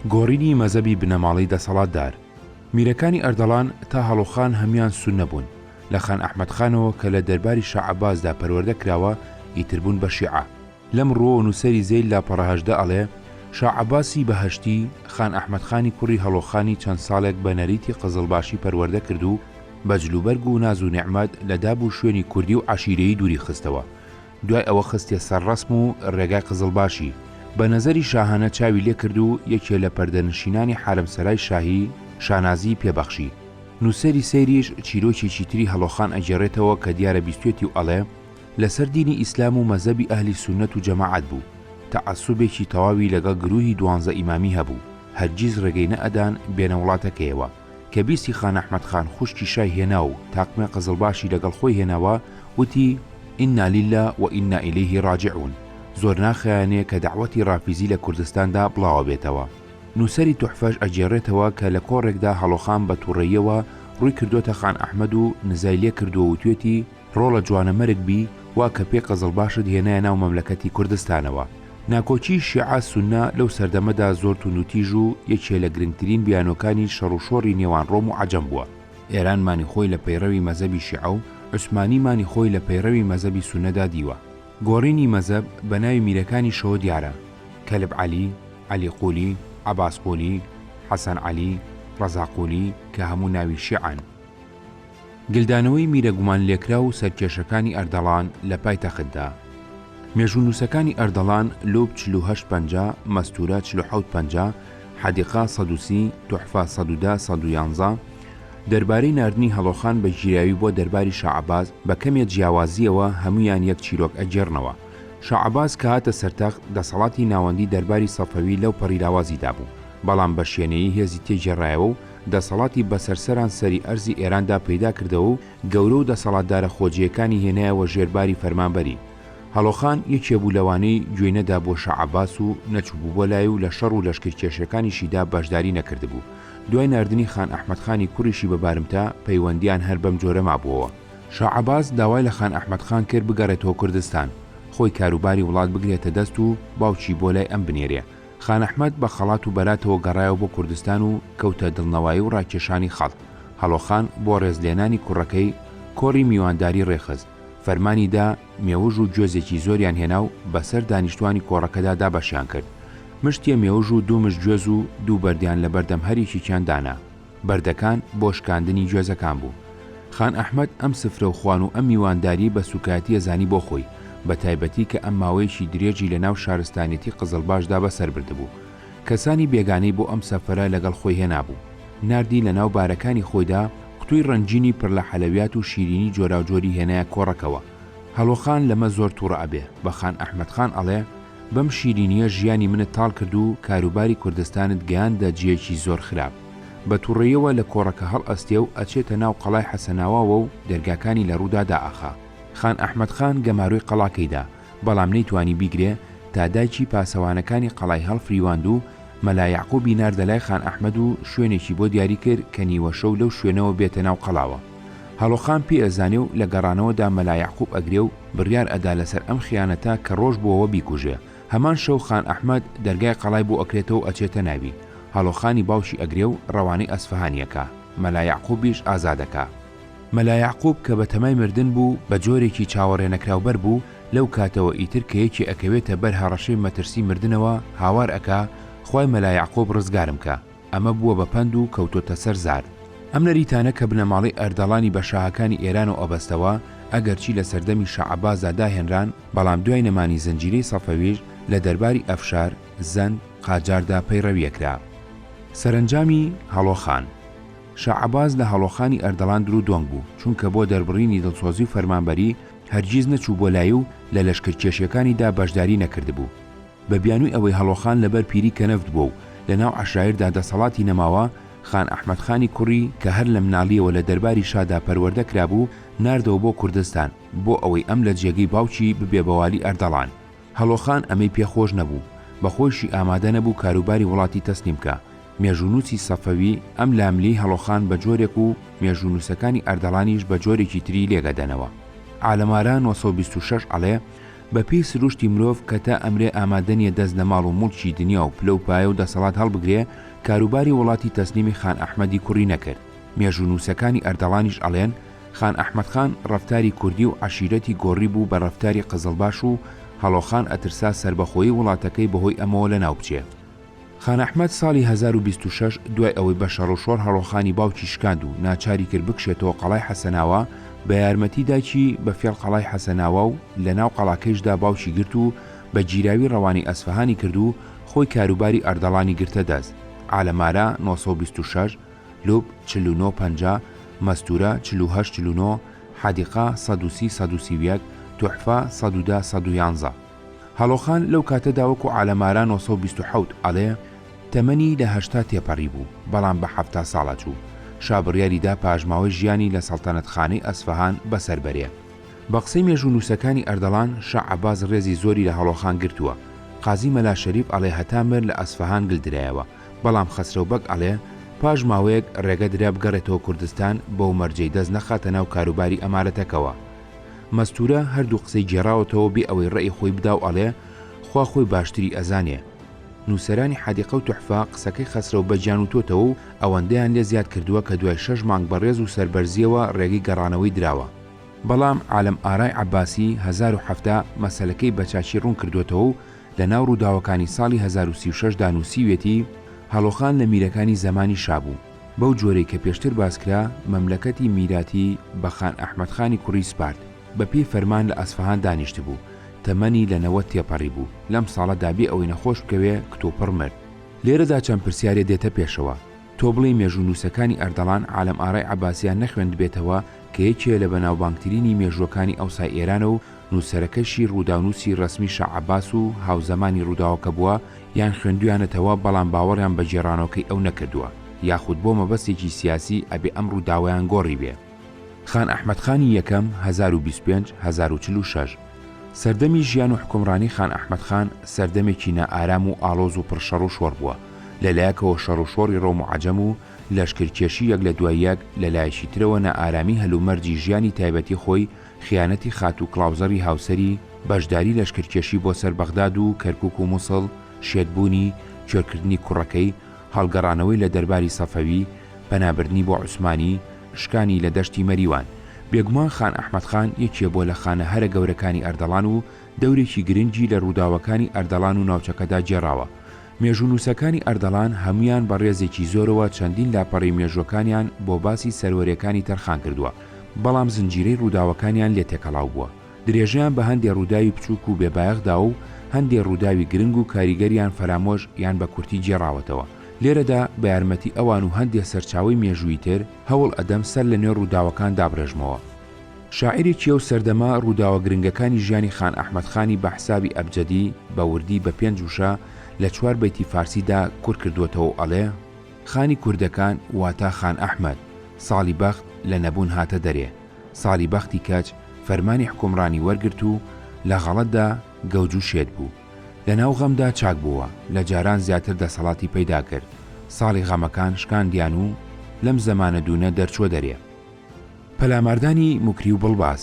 گۆڕینی مەزەبی بنەماڵەی دەسەڵاتدار. میرەکانی ئەردەڵان تا هەڵۆخان هەموویان سوننە بوون، لە خان ئەحمەد خانەوە کە لە دەرباری شا عەباسدا پەروەردە کراوە ئیتر بوون بە شیعە. لەم ڕووەوە نووسەری زەیل لاپەڕە 18 ئەڵێ، شا عەباسی بەهەشتی، خان ئەحمەد خانی کوڕی هەڵۆخانی چەند ساڵێک بە نەریتی قزڵباشی پەروەردە کرد و بە جلوبەرگ و ناز و نیعمەت لە داب و شوێنی کوردی و عەشیرەیی دووری خستەوە. دوای ئەوە خستیە سەر ڕەسم و ڕێگای قزڵباشی. بە نەزەری شاهانە چاوی لێ کرد و یەکێ لە پەردەنشینانی حارەمسەرای شاهی، شانازیی پێ بەخشی. نووسەری سەیریش چیرۆکێکی تری هەڵۆخان ئەگێڕێتەوە کە دیارە بیستوێتی و ئەڵێ، لەسەر دینی ئیسلام و مەزەبی ئەهلی سوننەت و جەماعەت بوو، تەعەسوبێکی تەواوی لەگەڵ گروهی دوانزە ئیمامی هەبوو، هەرگیز ڕێگەی نەئەدان بێنە وڵاتەکەیەوە. کە بیستی خان ئەحمەد خان خوشکی شای هێنا و تاقمێ قزڵباشی لەگەڵ خۆی هێناوە، وتی، انا للە و انا الیه راجعون، زۆر ناخایەنێ کە دەعوەتی ڕافیزی لە کوردستاندا بڵاوەبێتەوە. نووسەری توحفەش ئەگێڕێتەوە کە لە کۆڕێکدا هەڵۆخان بە توڕەییەوە ڕووی کردۆتە خان ئەحمەد و نزای لێ کردووە وتوێتی، ڕۆڵە جوانەمەرگ بی وا کە پێی قزڵباشت هێنایە ناو مەملەکەتی کوردستانەوە. ناکۆکیی شیعە سوننە لەو سەردەمەدا زۆر توندوتیژ و یەکێ لە گرنگترین بیانۆکانی شەڕوشۆڕی نێوان ڕۆم و عەجەم بووە. ئێران مانی خۆی لە پەیڕەوی مەزەبی شیعە و عوسمانی مانی خۆی لە پەیڕەوی مەزەبی سوننەدا دیوە. گۆڕینی مەزەب بە ناوی میرەکانیشەوە دیارە، کەلب عەلی، عەلی قولی، عەباس قولی، حەسەن عەلی، ڕەزا قولی کە هەموو ناوی شیعەن. گلدانەوەی میرە گومانلێکراو و سەرکێشەکانی ئەردەڵان لە پایتەختدا. مێژوونووسەکانی ئەردەڵان، لوب 48 50، مەستوورە 47 50، حەدیقە 130، توحفە 110 111، دەربارەی ناردنی هەڵۆخان بە گیراوی بۆ دەرباری شاعەباس بە کەمێ جیاوازییەوە هەموویان یەک چیرۆک ئەگێڕنەوە. شاعەباس کە هاتە سەر تەخت، دەسەڵاتی ناوەندی دەرباری سەفەوی لەو پەڕی لاوازیدا بوو، بەڵام بە شێنەیی هێزی تێگێڕایەوە و دەسەڵاتی بەسەر سەران سەری ئەرزی ئێراندا پەیدا کردەوە و گەورە و دەسەڵاتدارە خۆجێیەکانی هێنایەوە ژێر باری فەرمانبەری. هەڵۆخان یەکێ بوو لەوانەی گوێی نەدابووە شا عەباس و نەچووبوو بۆ لای و لە شەڕ و لەشکرکێشیەکانیشیدا بەشداری نەکردبوو. دوای ناردنی خان ئەحمەد خانی کوڕیشی بە بارمتە، پەیوەندییان هەر بەم جۆرە مابووەوە. شا عەباس داوای لە خان ئەحمەد خان کرد بگەڕێتەوە کوردستان، خۆی کاروباری وڵات بگرێتە دەست و باوکی بۆ لای ئەم بنێرێ. خان ئەحمەد بە خەڵات و بەراتەوە گەڕایەوە بۆ کوردستان و کەوتە دڵنەوایی و ڕاکێشانی خەڵک. هەڵۆ خان بۆ ڕێزلێنانی کوڕەکەی، کۆڕی میوانداری ڕێکخست. فەرمانی دا مێوژ و گوێزێکی زۆریان هێنا و بەسەر دانیشتوانی کۆڕەکەدا دابەشیان کرد. مشتێ مێوژ و دوو مشت گوێز و دوو بەردیان لەبەردەم هەر یەکێکیان دانا. بەردەکان بۆ شکاندنی گوێزەکان بوو. خان ئەحمەد ئەم سفرە و خوان و ئەم میوانداریەی بە سوکایەتی ئەزانی بۆ خۆی، بە تایبەتی کە ئەم ماوەیەکی درێژی لە ناو شارستانیەتی قزڵباشدا بەسەر بردبوو. کەسانی بێگانەی بۆ ئەم سەفەرە لەگەڵ خۆی هێنابوو. ناردی لە ناو بارەکانی خۆیدا قوتووی ڕەنگینی پڕ لە حەلەویات و شیرینی جۆراوجۆری هێنایە کۆڕەکەوە. هەڵۆ خان لەمە زۆر توڕە ئەبێ، بە خان ئەحمەد خان ئەڵێ، بەم شیرینییە ژیانی منت تاڵ کرد و کاروباری کوردستانت گەیاندە جێیەکی زۆر خراپ. بە توڕەییەوە لە کۆڕەکە هەڵئەستێ و ئەچێتە ناو قەڵای حەسەناواوە و دەرگاکانی لە ڕوودا دائەخا. خان ئەحمەد خان گەمارۆی قەڵاکەی دا، بەڵام نەیتوانی بیگرێ تا دایکی پاسەوانەکانی قەڵای هەڵفریواند و مەلا یەعقوبی ناردە لای خان ئەحمەد و شوێنێکی بۆ دیاری کرد کە نیوەشەو لەو شوێنەوە بێتە ناو قەڵاوە. هەڵۆخان پێی ئەزانێ و لە گەڕانەوەدا مەلا یەعقوب ئەگرێ و بڕیار ئەدا لەسەر ئەم خیانەتە کە ڕۆژ بووەوە بیکوژێ. هەمان شەو خان ئەحمەد دەرگای قەڵای بۆ ئەکرێتەوە و ئەچێتە ناوی. هەڵۆخانی باوکی ئەگرێ و ڕەوانەی ئەسفەهانی ئەکا. مەلا یەعقوبیش ئازاد ئەکا. مەلا یەعقوب کە بە تەمای مردن بوو، بە جۆرێکی چاوەڕێنەکراو بەر بوو، لەو کاتەوە ئیتر کە یەکێ ئەکەوێتە بەر هەڕەشەی مەترسی مردنەوە هاوار ئەکا، خوای مەلا یەعقوب ڕزگارم کە. ئەمە بووە بە پەند و کەوتۆتە سەر زار. ئەم نەریتانە کە بنەماڵەی ئەردەڵانی بە شاهەکانی ئێرانەوە ئەبەستەوە، ئەگەرچی لە سەردەمی شا عەباسدا داهێنران، بەڵام دوای نەمانی زنجیرەی سەفەویش لە دەرباری ئەفشار، زەند، قاجاردا پەیڕەوی ئەکرا. سەرەنجامی هەڵۆ خان. شا عەباس لە هەڵۆخانی ئەردەڵان درو دۆنگ بوو، چونکە بۆ دەربڕینی دڵسۆزی و فەرمانبەری هەرگیز نەچوو بۆ لای و لە لەشکرکێشیەکانیدا بەشداری نەکردبوو. بە بیانووی ئەوەی هەڵۆخان لەبەر پیری کەنەفت بووە و لە ناو عەشایردا دەسەڵاتی نەماوە، خان ئەحمەد خانی کوڕی کە هەر لە مناڵییەوە لە دەرباری شادا پەروەردە کرابوو، ناردەوە بۆ کوردستان بۆ ئەوەی ئەم لە جێگەی باوکی ببێ بە والی ئەردەڵان. هەڵۆخان ئەمەی پێ خۆش نەبوو، بە خۆیشی ئامادە نەبوو کاروباری وڵاتی تەسلیم بکا. مێژوونووسی سەفەوی ئەم لاملیەی هەڵۆخان بە جۆرێک و مێژوونووسەکانی ئەردەڵانیش بە جۆرێکی تری لێک ئەدەنەوە. عالەمارا 926 ئەڵێ. بە پێی سروشتی مرۆڤ کە تا ئەمرێ ئامادە نیە دەست لە ماڵ و موڵکی دنیا و پلە و پایە و دەسەڵات هەڵبگرێ، کاروباری وڵاتی تەسلیمی خان ئەحمەدی کوڕی نەکرد. مێژوونووسەکانی ئەردەڵانیش ئەڵێن، خان ئەحمەد خان ڕەفتاری کوردی و عەشیرەتی گۆڕیبوو بە ڕەفتاری قزڵباش و هەڵۆخان ئەترسا سەربەخۆیی وڵاتەکەی بەهۆی ئەمەوە لەناو بچێ. خان ئەحمەد ساڵی 1026 دوای ئەوەی بە شەڕوشۆڕ هەڵۆخانی باوکی شکاند و ناچاری کرد بکشێتەوە قەڵای حەسەناوا، بە یارمەتی دایکی بە فێڵ قەڵای حەسەناوا و لە ناو قەڵاکەیشدا باوکی گرت و بە گیراوی ڕەوانەی ئەسفەهانی کرد و خۆی کاروباری ئەردەڵانی گرتە دەست. عالەمارا 926، لوب 49 50، مەستوورە 48 49، حەدیقە 130 131، توحفە 110 111. هەڵۆخان لەو کاتەدا وەکو عالەمارا 927 ئەڵێ، تەمەنی لە 80 تێپەڕیبوو، بەڵام بە 70 ساڵا چوو. شا بڕیاری دا پاشماوەی ژیانی لە سەڵتەنەتخانەی ئەسفەهان بەسەر بەرێ. بە قسەی مێژوونووسەکانی ئەردەڵان، شا عەباس ڕێزی زۆری لە هەڵۆخان گرتووە. قازی مەلا شەریف ئەڵێ هەتا مرد لە ئەسفەهان گل درایەوە، بەڵام خەسرەو بەگ ئەڵێ پاش ماوەیەک ڕێگە درا بگەڕێتەوە کوردستان بەو مەرجەی دەست نەخاتە ناو کاروباری ئەمارەتەکەوە. مەستوورە هەردوو قسەی گێڕاوەتەوە بێ ئەوەی ڕەئی خۆی بدا و ئەڵێ خوا خۆی باشتری ئەزانێ. نووسەرانی حەدیقە و توحفە قسەکەی خەسرەو بەگیان وتۆتەوە و ئەوەندەیان لێ زیاد کردووە کە دوای شەش مانگ بە ڕێز و سەربەرزییەوە ڕێگەی گەڕانەوەی دراوە. بەڵام عالەم ئارای عەباسی 1070 مەسەلەکەی بە چاکی ڕوون کردۆتەوە و لە ناو ڕووداوەکانی ساڵی 1036 دا نووسیویەتی، هەڵۆخان لە میرەکانی زەمانی شا بوو. بەو جۆرەی کە پێشتر باس کرا، مەملەکەتی میراتی بە خان ئەحمەد خانی کوڕی سپارد. بە پێی فەرمان لە ئەسفەهان دانیشتبوو. تەمەنی لە 90 تێپەڕیبوو. لەم ساڵەدا بێ ئەوەی نەخۆش بکەوێ، کتوپڕ مرد. لێرەدا چەند پرسیارێ دێتە پێشەوە. تۆ بڵێی مێژوونووسەکانی ئەردەڵان عالەم ئارای عەباسیان نەخوێندبێتەوە کە یەکێ لە بەناوبانگترینی مێژووەکانی ئەوسای ئێرانە و نووسەرەکەشی ڕووداونووسی ڕەسمی شا عەباس و هاوزەمانی ڕووداوەکە بووە یان خوێندوویانەتەوە بەڵام باوەڕیان بە گێڕانەوەکەی ئەو نەکردووە یاخود بۆ مەبەستێکی سیاسی ئەبێ ئەم ڕووداوەیان گۆڕیبێ. خان ئەحمەد خانی یەکەم، 1025، 1046. سەردەمی ژیان و حوکمڕانی خان ئەحمەد خان سەردەمێکی نائارام و ئاڵۆز و پڕ شەڕ و شۆڕ بووە، لە لایەکەوە شەڕ و شۆڕی ڕۆم و عەجەم و لەشکرکێشی یەک لە دوای یەک، لە لایەکی ترەوە نائارامی هەلومەرجی ژیانی تایبەتی خۆی، خیانەتی خاتوو کڵاوزەڕی هاوسەری، بەشداری لەشکرکێشی بۆ سەر بەغداد و کەرکوک و موسڵ، شێتبوونی، کوێرکردنی کوڕەکەی، هەڵگەڕانەوەی لە دەرباری سەفەوی، پەنابردنی بۆ عوسمانی، شکانی لە دەشتی مەریوان. بێگومان خان ئەحمەد خان یەکێ بووە لە خانە هەرە گەورەکانی ئەردەڵان و دەورێکی گرنگی لە ڕووداوەکانی ئەردەڵان و ناوچەکەدا گێڕاوە. مێژوونووسەکانی ئەردەڵان هەموویان بە ڕێزێکی زۆرەوە چەندین لاپەڕەی مێژووەکانیان بۆ باسی سەروەرێکانی تەرخان کردووە، بەڵام زنجیرەی ڕووداوەکانیان لێ تێکەڵاو بووە. درێژەیان بە هەندێ ڕووداوی بچووک و بێ بایەخ داوە و هەندێ ڕووداوی گرنگ و کاریگەریان فەرامۆش یان بە کورتی گێڕاوەتەوە. لێرەدا بە یارمەتی ئەوان و هەندێ سەرچاوەی مێژوویی تر هەوڵ ئەدەم سەر لە نوێ ڕووداوەکان دابڕێژمەوە. شاعیرێکی ئەو سەردەمە ڕووداوە گرنگەکانی ژیانی خان ئەحمەد خانی بە حسابی ئەبجەدی بە وردی بە پێنج وشە لە چوار بەیتی فارسیدا کورت کردووەتەوە و ئەڵێ، خانی کوردەکان واتا خان ئەحمەد، ساڵی بەخت لە نەبوون هاتە دەرێ. ساڵی بەختی کەچ فەرمانی حوکمڕانی وەرگرت و لە غەڵەتدا گەوج و شێت بوو. لە ناو غەمدا چاک بۆوە، لە جاران زیاتر دەسەڵاتی پەیدا کرد. ساڵی غەمەکان شکاندیان و لەم زەمانە دوونە دەرچووە دەرێ. پەلاماردانی موکری و بڵباز.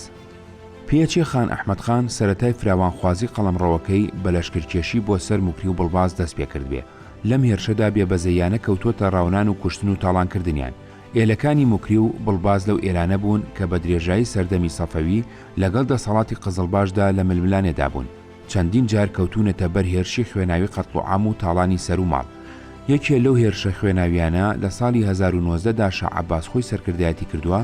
پێچێ خان ئەحمەد خان سەرەتای فراوانخوازی قەڵەمڕەوەکەی بە لەشکرکێشی بۆ سەر موکری و بڵباز دەست پێ کردبێ. لەم هێرشەدا بێ بەزەییانە کەوتووەتە ڕاونان و کوشتن و تاڵانکردنیان. ئێلەکانی موکری و بڵباز لەو ئێلانە بوون کە بە درێژایی سەردەمی سەفەوی لەگەڵ دەسەڵاتی قزڵباشدا لە ململانێدا بوون. چەندین جار کەوتوونەتە بەر هێرشی خوێناوی قەتڵوعام و تاڵانی سەر و ماڵ. یەکێ لەو هێرشە خوێناوییانە لە ساڵی 1019 دا شا عەباس خۆی سەرکردایەتی کردووە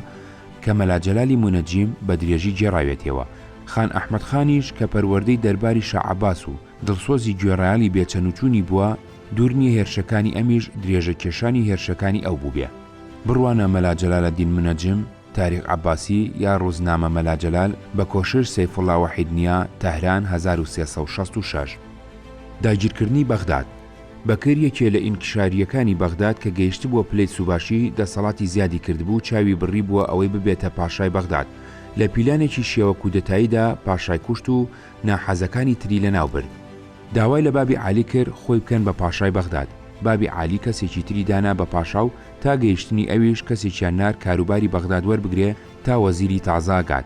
کە مەلا جەلالی مونەجیم بە درێژی گێڕاوێتیەوە. خان ئەحمەد خانیش کە پەروەردەی دەرباری شا عەباس و دڵسۆزی گوێڕایەڵی بێ چەنوچوونی بووە، دوور نییە هێرشەکانی ئەمیش درێژە کێشانی هێرشەکانی ئەو بووبێ. بڕوانە مەلا جەلالەدین منەجم، تاریخ عەباسی یا ڕوزنامە مەلا جەلال بە کۆشش سەیفوڵا وەحیدنیا، تەهران 1366. داگیرکردنی بەغداد. بەکر یەکێ لە ئینکشارییەکانی بەغداد کە گەیشتبووە پلەی سوباشی، دەسەڵاتی زیادی کردبوو، چاوی بڕیبووە ئەوەی ببێتە پاشای بەغداد. لە پیلانێکی شێوە کودەتاییدا پاشای کوشت و ناحەزەکانی تری لەناو برد. داوای لە بابی عالی کرد خۆی بکەن بە پاشای بەغداد. بابی عالی کەسێکی تری دانا بە پاشا و تا گەیشتنی ئەویش کەسێکیان نارد کاروباری بەغداد وەربگرێ تا وەزیری تازە ئەگات.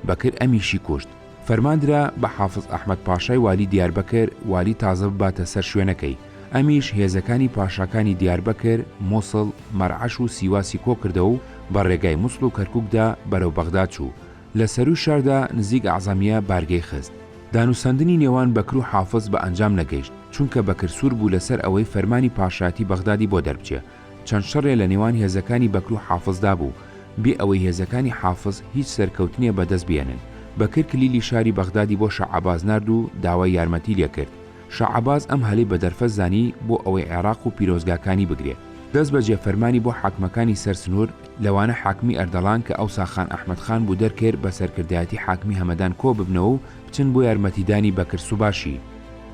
بەکر ئەمیشی کوشت. فەرمان درا بە حافز ئەحمەد پاشای والی دیاربەکر والی تازە بباتە سەر شوێنەکەی، ئەمیش هێزەکانی پاشاکانی دیاربەکر، موسڵ، مەرعەش و سیواسی کۆکردەوە و بە ڕێگای موسڵ و کەرکوکدا بەرەو بەغداد چوو، لە سەرووی شاردا نزیک ئەعزەمیە بارگەی خست. دانوسەندنی نێوان بەکر و حافز بە ئەنجام نەگەیشت، چونکە بەکر سوور بوو لەسەر ئەوەی فەرمانی پاشایەتی بەغدادی بۆ دەربچێ. چەند شەڕێ لە نێوان هێزەکانی بەکر و حافزدا بوو، بێ ئەوەی هێزەکانی حافز هیچ سەرکەوتنێ بە دەست بێنن. بەکر کلیلی شاری بەغدادی بۆ شا عەباس نارد و داوای یارمەتی لێ کرد. شا عەباس ئەم هەلەی بە دەرفەت زانی بۆ ئەوەی عێراق و پیرۆزگاکانی بگرێ. دەست بەجێ فەرمانی بۆ حاکمەکانی سەر سنوور، لەوانە حاکمی ئەردەڵان کە ئەوسا خان ئەحمەد خان بوو دەرکرد بە سەرکردایەتی حاکمی هەمەدان کۆ ببنەوە و بچن بۆ یارمەتیدانی بەکر سوباشی.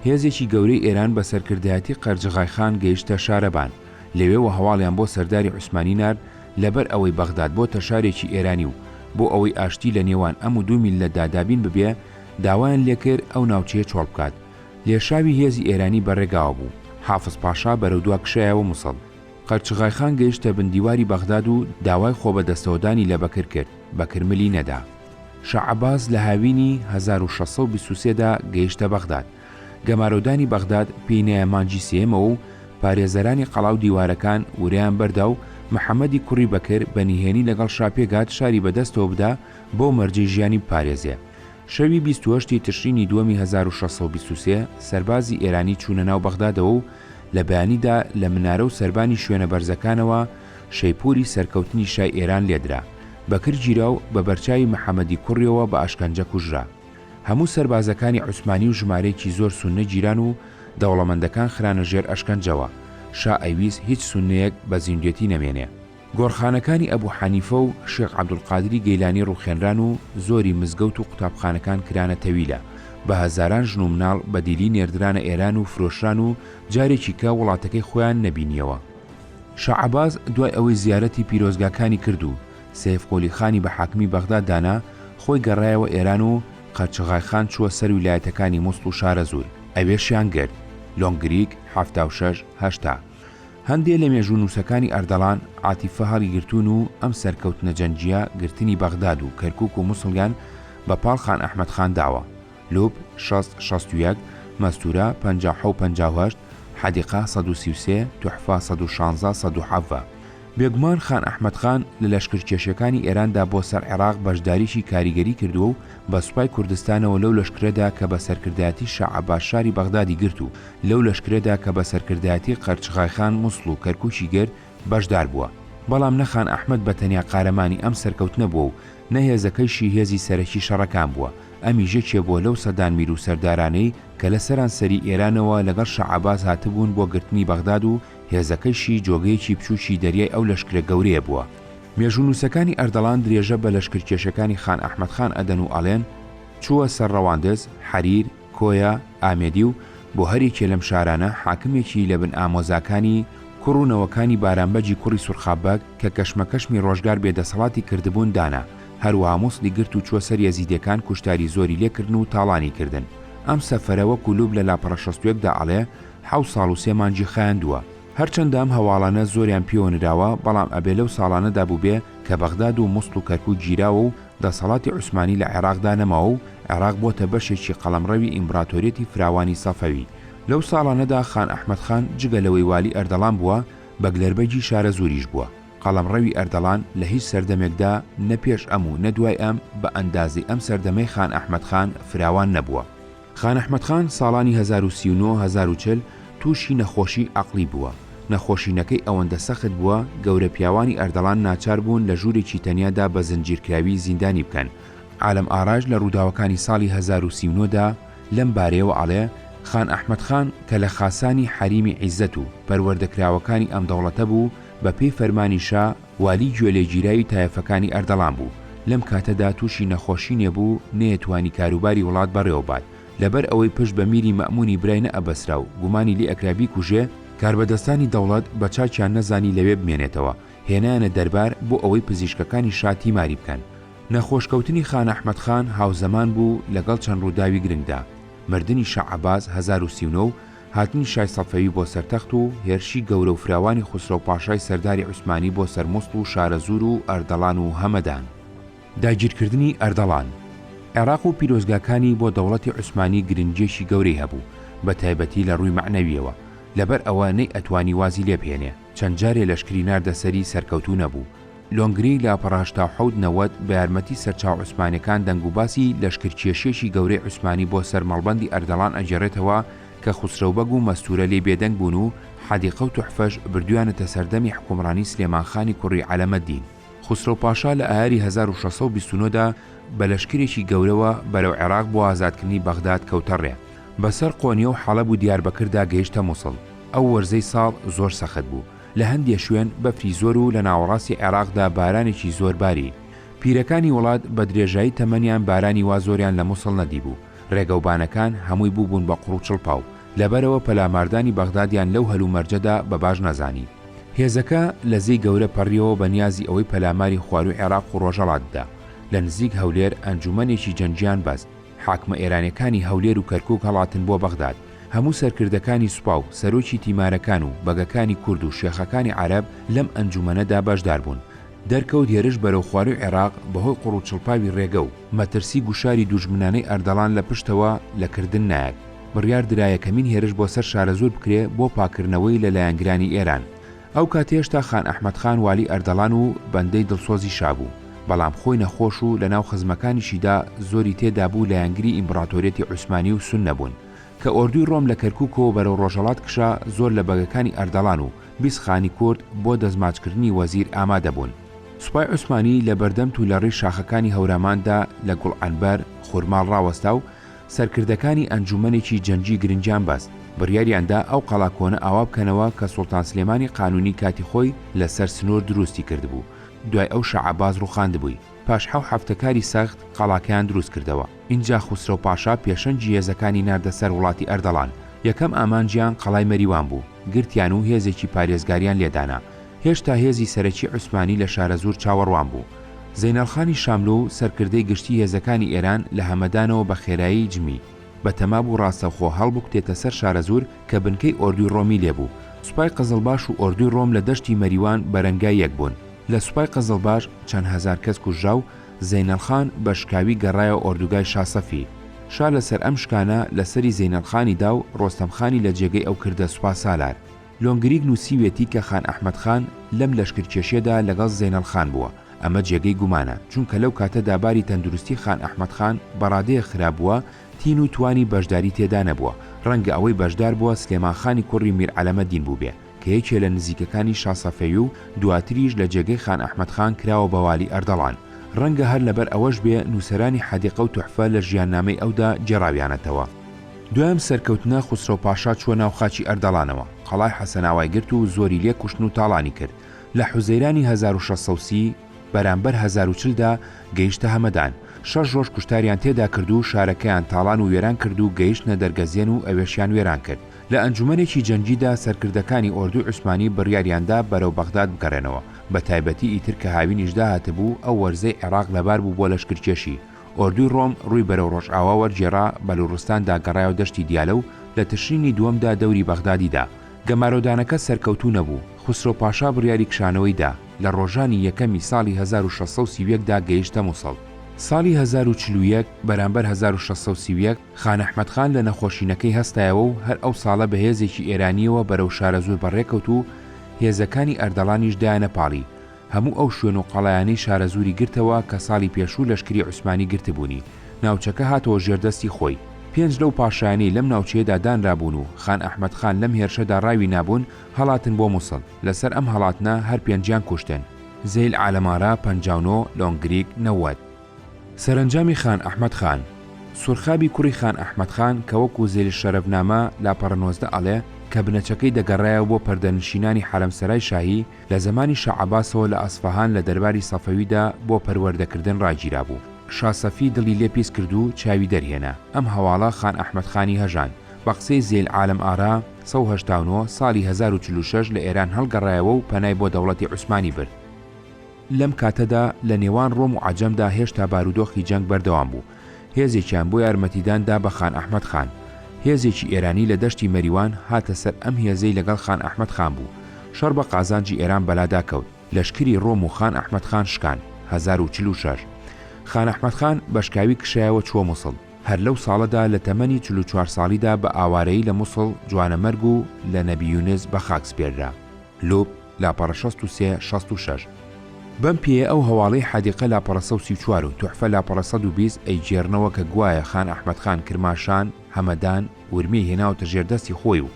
هێزێکی گەورەی ئێران بە سەرکردایەتی قەرجغای خان گەیشتە شارەبان. لەوێوە هەواڵیان بۆ سەرداری عوسمانی نارد لەبەر ئەوەی بەغداد بۆتە شارێکی ئێرانی و بۆ ئەوەی ئاشتی لە نێوان ئەم و دوو میللەتدا دابین ببێ داوایان لێکرد ئەو ناوچەیە چۆڵ بکات. لێشاوی هێزی ئێرانی بە ڕێگاوە بوو. حافز پاشا بەرەو دوا کشایەوە موسڵ. قەرچغای خان گەیشتە بن دیواری بەغداد و داوای خۆبەدەستەوەدانی لە بەکر کرد، بەکر ملی نەدا. شا عەباس لە هاوینی 1623 دا گەیشتە بەغداد. گەمارۆدانی بەغداد پێی نایە مانگی سێیەمەوە و پارێزەرانی قەڵا و دیوارەکان ورەیان بەردا و محەمەدی کوڕی بەکر بە نهێنی لەگەڵ شا پێکهات شاری بەدەستەوە بدا بەو مەرجەی ژیانی بپارێزێ. شەوی 28 ی تشرینی دووەمی 1623 سەربازی ئێرانی چوونە ناو بەغدادەوە و لە بەیانیدا لە منارە و سەربانی شوێنە بەرزەکانەوە شەیپوری سەرکەوتنی شای ئێران لێدرا. بەکر گیرا و بە بەرچاوی محەمەدی کوڕیەوە بە ئەشکەنجە کوژرا. هەموو سەربازەکانی عوسمانی و ژمارەیەکی زۆر سوننە گیران و دەوڵەمەندەکان خرانە ژێر ئەشکەنجەوە. شا ئەیویست هیچ سوننەیەک بە زیندوێتی نەمێنێ. گۆڕخانەکانی ئەبو حەنیفە و شێخ عەبدولقادری گەیلانی ڕووخێنران و زۆری مزگەوت و قوتابخانەکان کرانە تەویلە، بە هەزاران ژن و مناڵ بە دیلی نێردرانە ئێران و فرۆشران و جارێکی کە وڵاتەکەی خۆیان نەبینیەوە. شا عەباس دوای ئەوەی زیارەتی پیرۆزگاکانی کرد و سەیف قولی خانی بە حاکمی بەغدا دانا، خۆی گەڕایەوە ئێران و قەرچغای خان چووە سەر ویلایەتەکانی موسڵ و شارەزوور، ئەوێشیان گرت. لۆنگریک، 76، 80. هەندێ لە مێژوونووسەکانی ئەردەڵان عاتیفە هەڵیگرتوون و ئەم سەرکەوتنە جەنگییە گرتنی بەغداد و کەرکووک و موسڵیان بە پاڵ خان ئەحمەد خان داوە، لوب، 60، 61، مەستوورە، 57، 58، حەدیقە، 133، توحفە، 116، 117. بێگومان خان ئەحمەد خان لە لەشکرکێشیەکانی ئێراندا بۆ سەر عێراق بەشداریی کاریگەری کردووە و بە سوپای کوردستانەوە لەو لەشکرەدا کە بە سەرکردایەتی شا عەباس شاری بەغدادی گرت و لەو لەشکرەدا کە بە سەرکردایەتی قەرچغای خان موسڵ و کەرکوکی گرت بەشدار بووە. بەڵام نە خان ئەحمەد بە تەنیا قارەمانی ئەم سەرکەوتنە بووە و نە هێزەکەیشی هێزی سەرەکی شەڕەکان بووە، ئەمیش یەکێ بووە لەو سەدان میر و سەردارانەی کە لە سەرانسەری ئێرانەوە لەگەڵ شا عەباس هاتبوون بۆ گرتنی بەغداد و هێزەکەیشی جۆگەیەکی بچووکی دەریای ئەو لەشکرە گەورەیە بووە. مێژوونووسەکانی ئەردەڵان درێژە بە لەشکرکێشەکانی خان ئەحمەد خان ئەدەن و ئەڵێن، چووە سەر ڕەواندز، حەریر، کۆیە، ئامێدی و بۆ هەر یەکێ لەم شارانە حاکمێکی لە بن ئامۆزاکانی، کوڕ و نەوەکانی بارام بەگی کوڕی سورخاب بەگ کە کەشمەکەشمی ڕۆژگار بێ دەسەڵاتی کردبوون دانا. هەروەها موسڵی گرت و چووە سەر یەزیدێکان کوشتاری زۆری لێ کردن و تاڵانی کردن. ئەم سەفەرە وەکوو لوب لە لاپەڕە 61 دا ئەڵێ، حەوت ساڵ و سێ مانگی خایاندووە. هەرچەندە ئەم هەواڵانە زۆریان پێوە نراوە، بەڵام ئەبێ لەو ساڵانەدا بووبێ کە بەغداد و موسڵ و کەرکوک گیراوە و دەسەڵاتی عوسمانی لە عێراقدا نەماوە و عێراق بۆتە بەشێکی قەڵەمڕەوی ئیمبراتۆریەتی فراوانی سەفەوی. لەو ساڵانەدا خان ئەحمەد خان جگە لەوەی والی ئەردەڵان بووە، بەگلەربەگی شارەزووریش بووە. قەڵەمڕەوی ئەردەڵان لە هیچ سەردەمێکدا نە پێش ئەم و نە دوای ئەم بە ئەندازەی ئەم سەردەمەی خان ئەحمەد خان فراوان نەبووە. خان ئەحمەد خان ساڵانی 1039 1040 تووشی نەخۆشی ئەقڵی بووە، نەخۆشینەکەی ئەوەندە سەخت بووە گەورە پیاوانی ئەردەڵان ناچار بوون لە ژوورێکی تەنیادا بە زنجیرکراوی زیندانی بکەن. عالەم ئاراش لە ڕووداوەکانی ساڵی 1039 دا لەم بارەیەوە ئەڵێ، خان ئەحمەد خان کە لە خاسانی حەریمی عیزەت و پەروەردەکراوەکانی ئەم دەوڵەتە بوو بە پێی فەرمانی شا والی گوێلێگیراوی تایەفەکانی ئەردەڵان بوو، لەم کاتەدا تووشی نەخۆشینێ بوو نەیەتوانی کاروباری وڵات بەڕێوە بات، لەبەر ئەوەی پشت بە میری مەئموونی برای نەئەبەسرا و گومانی لێ ئەکرا بیکوژێ، کاربەدەستانی دەوڵەت بە چاکیان نەزانی لەوێ بمێنێتەوە، هێنایانە دەربار بۆ ئەوەی پزیشکەکانی شا تیماری بکەن. نەخۆشکەوتنی خان ئەحمەد خان هاوزەمان بوو لەگەڵ چەند ڕووداوی گرنگدا، مردنی شا عەباس 1039 و هاتنی شای سەفەوی بۆ سەر تەخت و هێرشی گەورە و فراوانی خوسرەو پاشای سەرداری عوسمانی بۆ سەر موسڵ و شارەزوور و ئەردەڵان و هەمەدان. داگیرکردنی ئەردەڵان. عێراق و پیرۆزگاکانی بۆ دەوڵەتی عوسمانی گرنگییەکی گەورەی هەبوو، بە تایبەتی لە ڕووی مەعنەوییەوە. لەبەر ئەوە نەیئەتوانی وازی لێ بهێنێ. چەند جارێ لەشکری ناردە سەری سەرکەوتوو نەبوو. لۆنگری لاپەڕە 87 90 بە یارمەتی سەرچاوە عوسمانیەکان دەنگوباسی لەشکرکێشیەکی گەورەی عوسمانی بۆ سەر مەڵبەندی ئەردەڵان ئەگێڕێتەوە کە خوسرەوبەگ و مەستوورە لێی بێدەنگ بوون و حەدیقە و توحفەش بردوویانەتە سەردەمی حوکمڕانی سلێمان خانی کوڕی عەلەمەدین. خوسرەو پاشا لە ئایاری 1629 دا بە لەشکرێکی گەورەوە بەرەو عێراق بۆ ئازادکردنی بەغداد کەوتە ڕێ. بەسەر قۆنیە و حەڵەب و دیاربەکردا گەیشتە موسڵ. ئەو وەرزەی ساڵ زۆر سەخت بوو. لە هەندێ شوێن بەفری زۆر و لە ناوەڕاستی عێراقدا بارانێکی زۆر باری. پیرەکانی وڵات بە درێژایی تەمەنیان بارانی وا زۆریان لە موسڵ نەدیبوو. ڕێگەوبانەکان هەمووی بووبوون بە قوڕ و چڵپاو. لەبەرئەوە پەلاماردانی بەغدادیان لەو هەلومەرجەدا بە باش نەزانی. هێزەکە لە زێی گەورە پەڕیەوە بە نیازی ئەوەی پەلاماری خوارووی عێراق و ڕۆژەڵات بدا. لە نزیک هەولێر ئەنجوومەنێکی جەنگیان بەست. حاکمە ئێرانیەکانی هەولێر و کەرکوک هەڵاتن بۆ بەغداد. هەموو سەرکردەکانی سوپا و سەرۆکی تیمارەکان و بەگەکانی کورد و شێخەکانی عەرەب لەم ئەنجومەنەدا بەشدار بوون. دەرکەوت هێرش بەرەو خواروی عێراق بەهۆی قوڕوچڵپاوی ڕێگە و مەترسی گوشاری دوژمنانەی ئەردەڵان لە پشتەوە لە کردن نایەت. بڕیار درا یەکەمین هێرش بۆ سەر شارەزوور بکرێ بۆ پاککردنەوەی لە لایەنگرانی ئێران. ئەو کات هێشتا خان ئەحمەد خان والی ئەردەڵان و بەندەی دڵسۆزی شا بوو، بەڵام خۆی نەخۆش و لە ناو خزمەکانیشیدا زۆری تێدا بوو لایەنگری ئیمبڕاتۆریەتی عوسمانی و سوننە بوون. کە ئۆردوی ڕۆم لە کەرکوکەوە بەرەو ڕۆژهەڵات کشا زۆر لە بەگەکانی ئەردەڵان و 20 خانی کورد بۆ دەستماچکردنی وەزیر ئامادە بوون. سوپای عوسمانی لە بەردەم تولەڕی شاخەکانی هەوراماندا لە گوڵعەنبەر، خورماڵ ڕاوەستا و سەرکردەکانی ئەنجوومەنێکی جەنگی گرنگیان بەست، بڕیاریان دا ئەو قەڵا کۆنە ئاوا بکەنەوە کە سوڵتان سلێمانی قانوونی کاتی خۆی لە سەر سنوور دروستی کردبوو، دوای ئەو شا عەباس ڕووخاندبووی. پاش حەو هەفتە کاری سەخت قەڵاکەیان دروست کردەوە. ئینجا خوسرەو پاشا پێشەنگی هێزەکانی ناردە سەر وڵاتی ئەردەڵان. یەکەم ئامانجیان قەڵای مەریوان بوو، گرتیان و هێزێکی پارێزگاریان لێ دانا. هێشتا هێزی سەرەکی عوسمانی لە شارەزوور چاوەڕوان بوو. زەینەڵ خانی شاملۆ و سەرکردەی گشتی هێزەکانی ئێران لە هەمەدانەوە بە خێرایی جمی، بە تەما بوو ڕاستەوخۆ هەڵبکوتێتە سەر شارەزوور کە بنکەی ئۆردوی ڕۆمی لێ بوو. سوپای قزڵباش و ئۆردوی ڕۆم لە دەشتی مەریوان بەرەنگای یەک بوون. لە سوپای قزڵباش چەند هەزار کەس کوژرا و زەینەڵ خان بە شکاوی گەڕایەوە ئۆردوگای شا سەفی. شا لە سەر ئەم شکانە لە سەری زەینەڵ خانی دا و ڕۆستەم خانی لە جێگەی ئەو کردە سوپاسالار. لۆنگریک نووسیویەتی کە خان ئەحمەد خان لەم لەشکرکێشیەدا لەگەڵ زەینەڵ خان بووە، ئەمە جێگەی گومانە، چونکە لەو کاتەدا باری تەندروستی خان ئەحمەد خان بە ڕادەیەک خراپ بووە تین و توانی بەشداری تێدا نەبووە، ڕەنگە ئەوەی بەشدار بووە سلێمان خانی کوڕی میر عەلەمەدین بووبێ کە یەکێ لە نزیکەکانی شا سەفەوی و دواتریش لە جێگەی خان ئەحمەد خان کراوە بە والی ئەردەڵان. ڕەنگە هەر لەبەر ئەوەش بێ نووسەرانی حەدیقە و توحفە لە ژیاننامەی ئەودا گێڕاویانەتەوە. دوای ئەم سەرکەوتنە خوسرەو پاشا چووە ناو خاکی ئەردەڵانەوە، قەڵای حەسەناوای گرت و زۆری لێ کوشتن و تاڵانی کرد. لە حوزەیرانی 1630 بەرامبەر 1040 دا گەیشتە هەمەدان. شەش ڕۆژ کوشتاریان تێدا کرد و شارەکەیان تاڵان و وێران کرد و گەیشتنە دەرگەزێن و ئەوێشیان وێران کرد. لە ئەنجومەنێکی جەنگیدا سەرکردەکانی ئۆردوی عوسمانی بڕیاریان دا بەرەو بەغداد بگەڕێنەوە، بە تایبەتی ئیتر کە هاوینیش داهاتبوو، ئەو وەرزەی عێڕاق لەبار بوو بۆ لەشکرکێشی. ئۆردوی ڕۆم ڕووی بەرەو ڕۆژئاوا وەرگێڕا، بە لوڕستاندا گەڕایەوە دەشتی دیالە و لە تشرینی دووەمدا دەوری بەغدادی دا. گەمارۆدانەکە سەرکەوتوو نەبوو، خوسرەو پاشا بڕیاری کشانەوەی دا، لە ڕۆژانی یەکەمی ساڵی 1631 دا گەیشتە موسڵ. ساڵی 1041 بەرامبەر 1631، خان ئەحمەد خان لە نەخۆشینەکەی هەستایەوە و هەر ئەو ساڵە بە هێزێکی ئێرانییەوە بەرەو شارەزوور بەڕێکەوت و هێزەکانی ئەردەڵانیش دایانە پاڵی، هەموو ئەو شوێن و قەڵایانەی شارەزووری گرتەوە کە ساڵی پێشوو لەشکری عوسمانی گرتبوونی، ناوچەکە هاتەوە ژێر دەستی خۆی. پێنج لەو پاشایانەی لەم ناوچەیەدا دانرابوون و خان ئەحمەد خان لەم هێرشەدا ڕاوی نابوون، هەڵاتن بۆ موسڵ. لەسەر ئەم هەڵاتنە هەر پێنجیان کوشتن. زەیل عالەمارا 59، لۆنگریک 90. سەرەنجامی خان ئەحمەد خان. سورخابی کوڕی خان ئەحمەد خان کە وەکوو زەیل شەرەفنامە لاپەڕە 19 ئەڵێ کە بنەچەکەی دەگەڕایەوە بۆ پەردەنشینانی حەرەمسەرای شاهی، لە زەمانی شا عەباسەوە لە ئەسفەهان لە دەرباری سەفەویدا بۆ پەروەردەکردن ڕاگیرابوو. شا سەفی دڵی لێ پیس کرد و چاوی دەرهێنا. ئەم هەواڵە خان ئەحمەد خانی هەژاند. بە قسەی زەیل عالەم ئارا، 189، ساڵی 1046 لە ئێران هەڵگەڕایەوە و پەنای بۆ دەوڵەتی عوسمانی برد. لەم کاتەدا لە نێوان ڕۆم و عەجەمدا هێشتا بارودۆخی جەنگ بەردەوام بوو. هێزێکیان بۆ یارمەتیدان دا بە خان ئەحمەد خان. هێزێکی ئێرانی لە دەشتی مەریوان هاتە سەر ئەم هێزەی لەگەڵ خان ئەحمەد خان بوو. شەڕ بە قازانجی ئێران بەلادا کەوت. لەشکری ڕۆم و خان ئەحمەد خان شکان. 1046. خان ئەحمەد خان بەشکاوی کشایەوە چووە موسڵ. هەر لەو ساڵەدا لە تەمەنی 44 ساڵیدا بە ئاوارەیی لە موسڵ جوانەمەرگ و لە نەبی یونس بە خاک سپێررا. لوب، لاپەڕە 63، 66. بەم پێیە ئەو هەواڵەی حەدیقە لاپەڕە 134 و توحفە لاپەڕە 120 ئەیگێڕنەوە کە گوایە خان ئەحمەد خان کرماشان، هەمەدان، ورمێی هێناوەتە ژێر دەستی خۆی و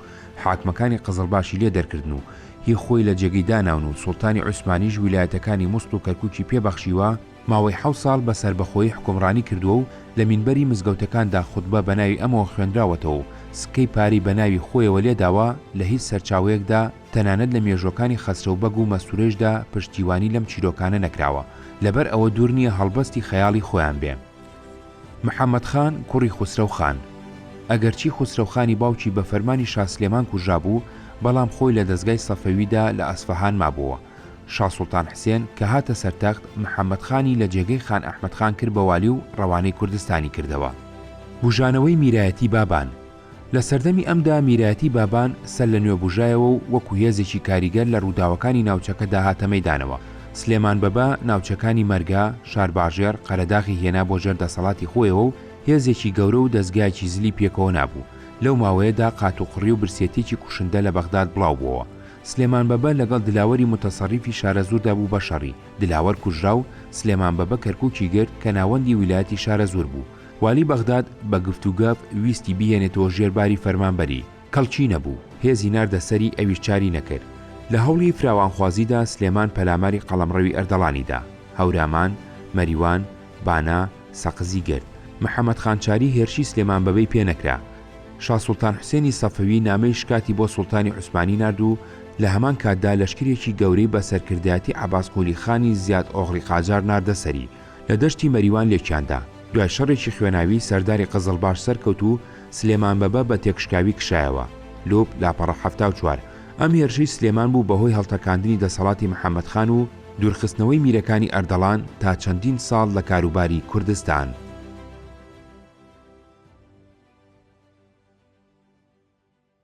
حاکمەکانی قزڵباشی لێ دەرکردن و هی خۆی لە جێگەی داناون و سوڵتانی عوسمانیش ویلایەتەکانی موسڵ و کەرکوکی پێ بەخشیوە، ماوەی حەوت ساڵ بە سەربەخۆیی حوکمڕانی کردووە و لە مینبەری مزگەوتەکاندا خوتبە بە ناوی ئەمەوە خوێنراوەتەوە و سکەی پارەی بە ناوی خۆیەوە لێداوە، لە هیچ سەرچاوەیەکدا تەنانەت لە مێژووەکانی خەسرەو بەگ و مەستوورەیشدا پشتیوانی لەم چیرۆکانە نەکراوە، لەبەر ئەوە دوور نییە هەڵبەستی خەیاڵی خۆیان بێ. محەمەد خان کوڕی خوسرەو خان. ئەگەرچی خوسرەو خانی باوکی بە فەرمانی شا سلێمان کوژرابوو، بەڵام خۆی لە دەزگای سەفەویدا لە ئەسفەهان مابۆوە. شا سوڵتان حسێن کە هاتە سەر تەخت، محەمەد خانی لە جێگەی خان ئەحمەد خان کرد بە والی و ڕەوانەی کوردستانی کردەوە. بوژانەوەی میرایەتی بابان. لە سەردەمی ئەمدا میرایەتی بابان سەر لە نوێ بوژایەوە و وەکو هێزێکی کاریگەر لە ڕووداوەکانی ناوچەکەدا هاتە مەیدانەوە. سلێمان بەبە ناوچەکانی مەرگە، شارباژێڕ، قەرەداغی هێنا بۆ ژێر دەسەڵاتی خۆیەوە و هێزێکی گەورە و دەزگایەکی زلی پێکەوە نابوو. لەو ماوەیەدا قاتوقڕی و برسێتیەکی کوشندە لە بەغداد بڵاو بۆوە. سلێمان بەبە لەگەڵ دلاوەری موتەسەڕیفی شارەزووردا بوو بە شەڕی، دلاوەر کوژرا و سلێمان بەبە کەرکووکی گرت کە ناوەندی ویلایەتی شارەزوور بوو. والی بەغداد بە گفت و گەف ویستی بیهێنێتەوە ژێر باری فەرمانبەری، کەڵکی نەبوو، هێزی ناردە سەری ئەویش چاری نەکرد. لە هەوڵی فراوانخوازیدا سلێمان پەلاماری قەڵەمڕەوی ئەردەڵانی دا، هەورامان، مەریوان، بانە، سەقزی گرت. محەمەد خان چاری هێرشی سلێمان بەبەی پێ نەکرا. شا سوڵتان حوسێنی سەفەوی نامەی شکاتی بۆ سوڵتانی عوسمانی نارد و لە هەمان کاتدا لەشکرێکی گەورەی بە سەرکردایەتی عەباس قولی خانی زیاد ئۆغڵی قاجار ناردە سەری. لە دەشتی مەریوان لێکیان دا. دوای شەڕێکی خوێناوی سەرداری قزڵباش سەرکەوت و سلێمان بەبە بە تێکشکاوی کشایەوە. لوپ، لاپەڕە 74. ئەم هێرشەی سلێمان بوو بە هۆی هەڵتەکاندنی دەسەڵاتی محەمەد خان و دوورخستنەوەی میرەکانی ئەردەڵان تا چەندین ساڵ لە کاروباری کوردستان.